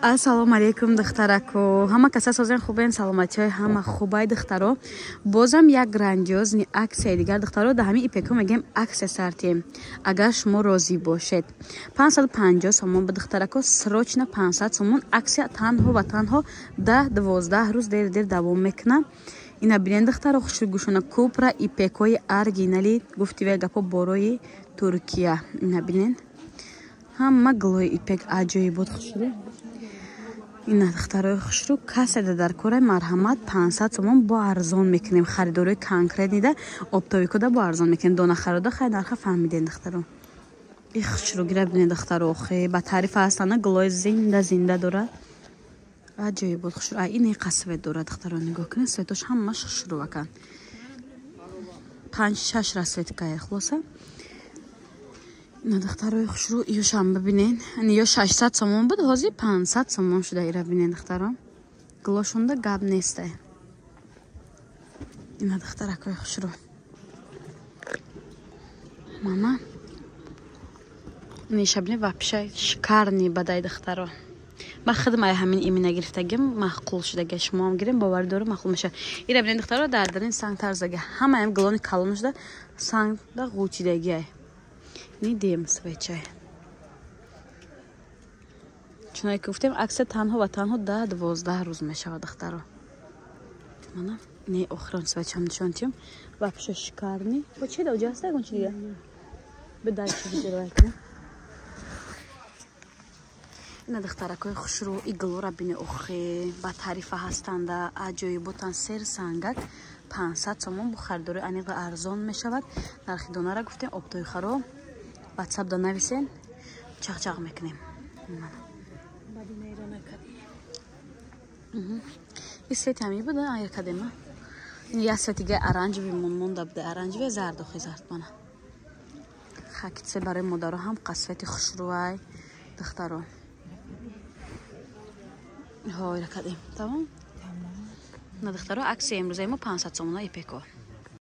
Ассалому алайкум, духтарако. Ҳама каса созен, хубен, саломатиҳои ҳама хубай, духтаро. Бозам як грандиозный аксияи дигар, духтаро, да ҳамин ипеко мегем аксия сартием. Агар шумо розӣ бошед. 550 сомон ба духтарако, срочно 500 сомон аксия танҳо ва танҳо 10-12 рӯз дер-дер давом мекунад. Ина бинен, духтаро, хушрӯгӯшона купра ипекои оригинали, гуфтиве гапо борои Туркия. Ина бинен. Ҳама гулои ипек аҷоибот, хушрӯ. Ина, духтарои хушрӯ, касе дар кора, марҳамат, 500 сомон бо арзон мекунем. Харидорои конкретный да, оптовик ода бо арзон мекунем. Дона харода хай нарха фаҳмиден, духтаро. И хушрӯ гира бинед, духтаро, охе ба таърифа ҳастана, гулои зинда зинда дорад. Аҷоибот, хушрӯ. А ин иқа цвет дорад, духтаро, нигоҳ кунед, цвет ош ҳамаш хушрӯвакан. Панҷ шаш расцветка е, хулоса. Ина, духтарои хушрӯ, иёшам бибинен. Ё 600 сомон буд, ҳозир 500 сомон шуда. Ира бинен, духтаро, гулошонда гап несте. Ина, духтаракои хушрӯ, мана иниша бинед, вообще шикарный бадай, духтаро. Ман худам ай ҳамин имина гирифтагим, маъқул шудага. Шумоам гирем, боварӣ дорам, маъқул мешавад. Ира бинед, духтаро, дар дарин санг тарзага, ҳамаям гулони калон шуда, сангда ғучидагиай. Ни дем свеча й. Чуное ки гуфтем, аксия танҳо ва танҳо 10-12 рӯз мешавад, духтаро. Мана не охирон свеча м нишон тиём, вообще шикарный. Бо чи да уҷа ҳаста, ягон чи дига бедай чи биҷироя кунем. Ина, духтаракои хушрӯ, иглора бине, охе ба тарифа ҳастанда, аҷоиботан, сер сангак, 500 сомон. Бо харидори аниқ арзон мешавад. Нархи донара гуфтем, оптовый харо ватсап да нависен, чақчақ мекунем. Баъди наира накардӣ. И цвет и ҳамин буда, айр кардем. Ин як цвет ига оранжевый монда буда, оранжевый, зард, охи зард. Мана хакитсе барои модаро ҳам қа цвет и хушрӯай, духтаро. Ҳо, ира кардем, тамом. На, духтаро, аксия имрӯзаи мо 500 сомона ипеко.